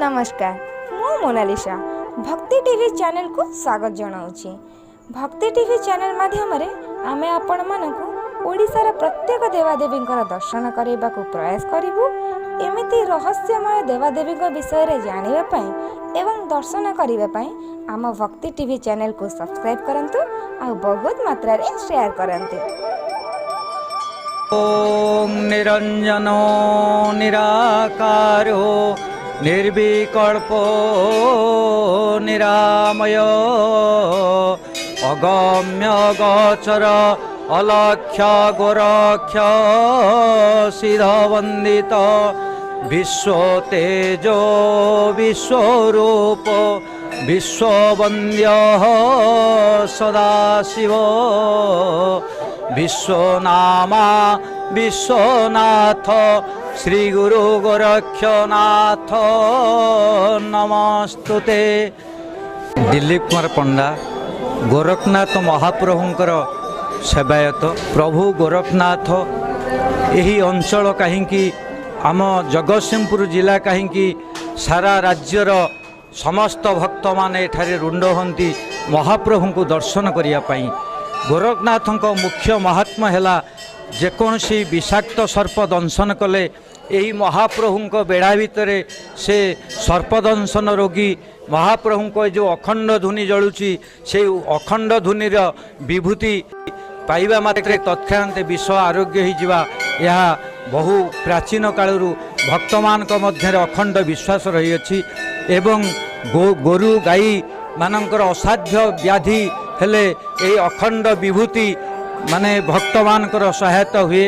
ନମସ୍କାର, ମୁଁ ମୋନାଲିସା ଭକ୍ତି ଟିଭି ଚ୍ୟାନେଲକୁ ସ୍ୱାଗତ ଜଣାଉଛି। ଭକ୍ତି ଟିଭି ଚ୍ୟାନେଲ ମାଧ୍ୟମରେ ଆମେ ଆପଣମାନଙ୍କୁ ଓଡ଼ିଶାର ପ୍ରତ୍ୟେକ ଦେବାଦେବୀଙ୍କର ଦର୍ଶନ କରାଇବାକୁ ପ୍ରୟାସ କରିବୁ। ଏମିତି ରହସ୍ୟମୟ ଦେବାଦେବୀଙ୍କ ବିଷୟରେ ଜାଣିବା ପାଇଁ ଏବଂ ଦର୍ଶନ କରିବା ପାଇଁ ଆମ ଭକ୍ତି ଟିଭି ଚ୍ୟାନେଲକୁ ସବସ୍କ୍ରାଇବ୍ କରନ୍ତୁ ଆଉ ବହୁତ ମାତ୍ରାରେ ସେୟାର କରନ୍ତୁ। ॐ निरञ्जनो निराकारो निर्विकल्पो निरामय अगम्य गोचर अलक्ष्य गोरक्ष सिद्धवन्दित विश्वतेजो विश्वरूप विश्ववन्द्य सदाशिव विश्वनामा विश्वनाथ श्रीगुरु गोरक्षनाथ नमस्तुते। ଦିଲ୍ଲୀପ କୁମାର ପଣ୍ଡା, ଗୋରଖନାଥ ମହାପ୍ରଭୁଙ୍କର ସେବାୟତ। ପ୍ରଭୁ ଗୋରଖନାଥ ଏହି ଅଞ୍ଚଳ କାହିଁକି, ଆମ ଜଗତସିଂହପୁର ଜିଲ୍ଲା କାହିଁକି, ସାରା ରାଜ୍ୟର ସମସ୍ତ ଭକ୍ତମାନେ ଏଠାରେ ରୁଣ୍ଡ ହୁଅନ୍ତି ମହାପ୍ରଭୁଙ୍କୁ ଦର୍ଶନ କରିବା ପାଇଁ। ଗୋରଖନାଥଙ୍କ ମୁଖ୍ୟ ମହାତ୍ମ୍ୟ ହେଲା, ଯେକୌଣସି ବିଷାକ୍ତ ସର୍ପ ଦଂଶନ କଲେ ଏହି ମହାପ୍ରଭୁଙ୍କ ବେଢ଼ା ଭିତରେ ସେ ସର୍ପଦଂଶନ ରୋଗୀ ମହାପ୍ରଭୁଙ୍କ ଏ ଯେଉଁ ଅଖଣ୍ଡ ଧୁନି ଜଳୁଛି, ସେଇ ଅଖଣ୍ଡ ଧୁନିର ବିଭୂତି ପାଇବା ମାତ୍ରେ ତତ୍କ୍ଷଣାତ ବିଷ ଆରୋଗ୍ୟ ହୋଇଯିବା, ଏହା ବହୁ ପ୍ରାଚୀନ କାଳରୁ ଭକ୍ତମାନଙ୍କ ମଧ୍ୟରେ ଅଖଣ୍ଡ ବିଶ୍ୱାସ ରହିଅଛି। ଏବଂ ଗୋରୁ ଗାଈମାନଙ୍କର ଅସାଧ୍ୟ ବ୍ୟାଧି ହେଲେ ଏହି ଅଖଣ୍ଡ ବିଭୂତି ମାନେ ଭକ୍ତମାନଙ୍କର ସହାୟତା ହୁଏ।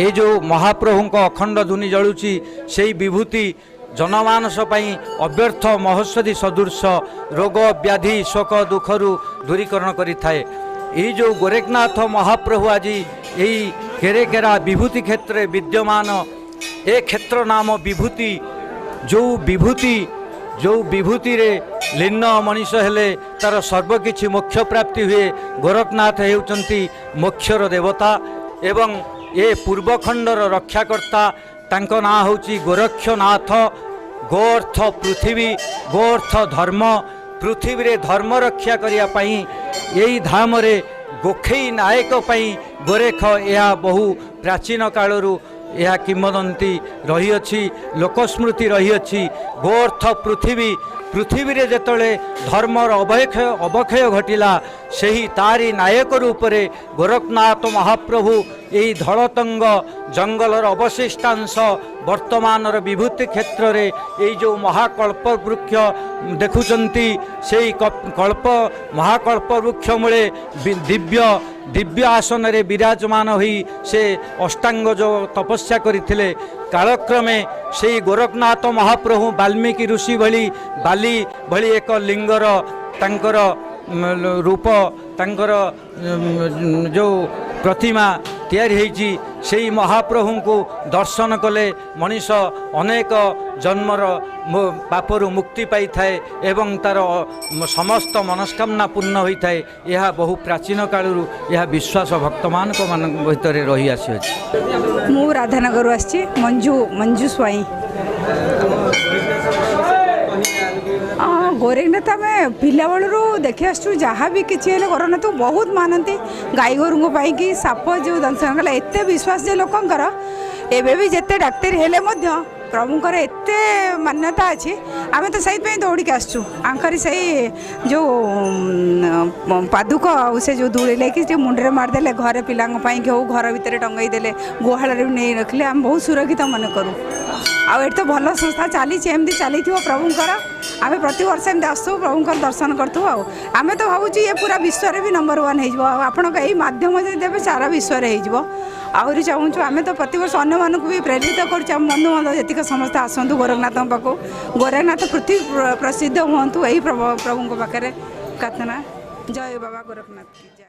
ଏ ଯେଉଁ ମହାପ୍ରଭୁଙ୍କ ଅଖଣ୍ଡ ଧୁନି ଜଳୁଛି, ସେଇ ବିଭୂତି ଜନମାନସ ପାଇଁ ଅବ୍ୟର୍ଥ ମହୌଷଧି ସଦୃଶ, ରୋଗ ବ୍ୟାଧି ଶୋକ ଦୁଃଖରୁ ଦୂରୀକରଣ କରିଥାଏ। ଏଇ ଯେଉଁ ଗୋରେଖନାଥ ମହାପ୍ରଭୁ ଆଜି ଏଇ କେରେକେରା ବିଭୂତି କ୍ଷେତ୍ରରେ ବିଦ୍ୟମାନ, ଏ କ୍ଷେତ୍ର ନାମ ବିଭୂତି। ଯେଉଁ ବିଭୂତିରେ ଲୀନ ମଣିଷ ହେଲେ ତାର ସର୍ବକିଛି ମୋକ୍ଷ ପ୍ରାପ୍ତି ହୁଏ, ଗୋରଖନାଥ ହେଉଛନ୍ତି ମୋକ୍ଷର ଦେବତା ଏବଂ ଏ ପୂର୍ବଖଣ୍ଡର ରକ୍ଷାକର୍ତ୍ତା। ତାଙ୍କ ନାଁ ହେଉଛି ଗୋରକ୍ଷନାଥ। ଗୋ ଅର୍ଥ ପୃଥିବୀ, ଗୋ ଅର୍ଥ ଧର୍ମ। ପୃଥିବୀରେ ଧର୍ମ ରକ୍ଷା କରିବା ପାଇଁ ଏଇ ଧାମରେ ଗୋଖେଇ ନାୟକ ପାଇଁ ଗୋରେଖ। ଏହା ବହୁ ପ୍ରାଚୀନ କାଳରୁ ଏହା କିମ୍ବଦନ୍ତୀ ରହିଅଛି, ଲୋକସ୍ମୃତି ରହିଅଛି। ଗୋ ଅର୍ଥ ପୃଥିବୀ। ପୃଥିବୀରେ ଯେତେବେଳେ ଧର୍ମର ଅବକ୍ଷୟ ଘଟିଲା, ସେହି ତାରି ନାୟକ ରୂପରେ ଗୋରଖନାଥ ମହାପ୍ରଭୁ ଏହି ଧଳତଙ୍ଗ ଜଙ୍ଗଲର ଅବଶିଷ୍ଟାଂଶ ବର୍ତ୍ତମାନର ବିଭୂତି କ୍ଷେତ୍ରରେ ଏଇ ଯେଉଁ ମହାକଳ୍ପ ବୃକ୍ଷ ଦେଖୁଛନ୍ତି, ସେଇ କଳ୍ପ ମହାକଳ୍ପ ବୃକ୍ଷ ମୂଳେ ଦିବ୍ୟ ଦିବ୍ୟ ଆସନରେ ବିରାଜମାନ ହୋଇ ସେ ଅଷ୍ଟାଙ୍ଗ ଯୋଗ ତପସ୍ୟା କରିଥିଲେ। କାଳକ୍ରମେ ସେଇ ଗୋରଖନାଥ ମହାପ୍ରଭୁ ବାଲ୍ମୀକି ଋଷି ଭଳି ବାଲି ଭଳି ଏକ ଲିଙ୍ଗର ତାଙ୍କର ରୂପ, ତାଙ୍କର ଯେଉଁ ପ୍ରତିମା ତିଆରି ହେଇଛି, ସେଇ ମହାପ୍ରଭୁଙ୍କୁ ଦର୍ଶନ କଲେ ମଣିଷ ଅନେକ ଜନ୍ମର ପାପରୁ ମୁକ୍ତି ପାଇଥାଏ ଏବଂ ତା'ର ସମସ୍ତ ମନସ୍କାମନା ପୂର୍ଣ୍ଣ ହୋଇଥାଏ। ଏହା ବହୁ ପ୍ରାଚୀନ କାଳରୁ ଏହା ବିଶ୍ୱାସ ଭକ୍ତମାନଙ୍କ ମାନଙ୍କ ଭିତରେ ରହି ଆସିଅଛି। ମୁଁ ରାଧାନଗରରୁ ଆସିଛି, ମଞ୍ଜୁ ମଞ୍ଜୁ ସ୍ୱାଇଁ। ହଁ, ଗୋରେଖନାଥ ଆମେ ପିଲାବେଳରୁ ଦେଖି ଆସୁଛୁ। ଯାହା ବି କିଛି ହେଲେ ଗୋରଖନାଥକୁ ବହୁତ ମାନନ୍ତି, ଗାଈ ଗୋରୁଙ୍କ ପାଇଁକି ସାପ ଯେଉଁ ଦଂଶନ କଲା, ଏତେ ବିଶ୍ୱାସ ଯେ ଲୋକଙ୍କର ଏବେ ବି ଯେତେ ଡାକ୍ତରୀ ହେଲେ ମଧ୍ୟ ପ୍ରଭୁଙ୍କର ଏତେ ମାନ୍ୟତା ଅଛି। ଆମେ ତ ସେଇଥିପାଇଁ ଦୌଡ଼ିକି ଆସିଛୁ। ଆଙ୍କରି ସେଇ ଯେଉଁ ପାଦୁକ ଆଉ ସେ ଯେଉଁ ଧୂଳି ନେଇକି ଟିକେ ମୁଣ୍ଡରେ ମାରିଦେଲେ, ଘରେ ପିଲାଙ୍କ ପାଇଁକି ହଉ, ଘର ଭିତରେ ଟଙ୍ଗେଇ ଦେଲେ, ଗୁହାଳରେ ବି ନେଇ ରଖିଲେ ଆମେ ବହୁତ ସୁରକ୍ଷିତ ମନେ କରୁ। ଆଉ ଏଠି ତ ଭଲ ସଂସ୍ଥା ଚାଲିଛି, ଏମିତି ଚାଲିଥିବ ପ୍ରଭୁଙ୍କର। ଆମେ ପ୍ରତିବର୍ଷ ଏମିତି ଆସୁଥିବୁ, ପ୍ରଭୁଙ୍କର ଦର୍ଶନ କରୁଥିବୁ। ଆଉ ଆମେ ତ ଭାବୁଛୁ ଇଏ ପୁରା ବିଶ୍ୱରେ ବି ନମ୍ବର ୱାନ୍ ହେଇଯିବ। ଆଉ ଆପଣଙ୍କ ଏଇ ମାଧ୍ୟମ ଯଦି ଦେବେ, ସାରା ବିଶ୍ୱରେ ହେଇଯିବ। ଆହୁରି ଚାହୁଁଛୁ, ଆମେ ତ ପ୍ରତିବର୍ଷ ଅନ୍ୟମାନଙ୍କୁ ବି ପ୍ରେରିତ କରୁଛୁ, ଆମ ବନ୍ଧୁବାନ୍ଧବ ଯେତିକି ସମସ୍ତେ ଆସନ୍ତୁ ଗୋରଖନାଥଙ୍କ ପାଖକୁ। ଗୋରଖନାଥ ପୃଥିବୀ ପ୍ରସିଦ୍ଧ ହୁଅନ୍ତୁ, ଏହି ପ୍ରଭୁଙ୍କ ପାଖରେ ପ୍ରାର୍ଥନା। ଜୟ ବାବା ଗୋରଖନାଥ କି ଜୟ।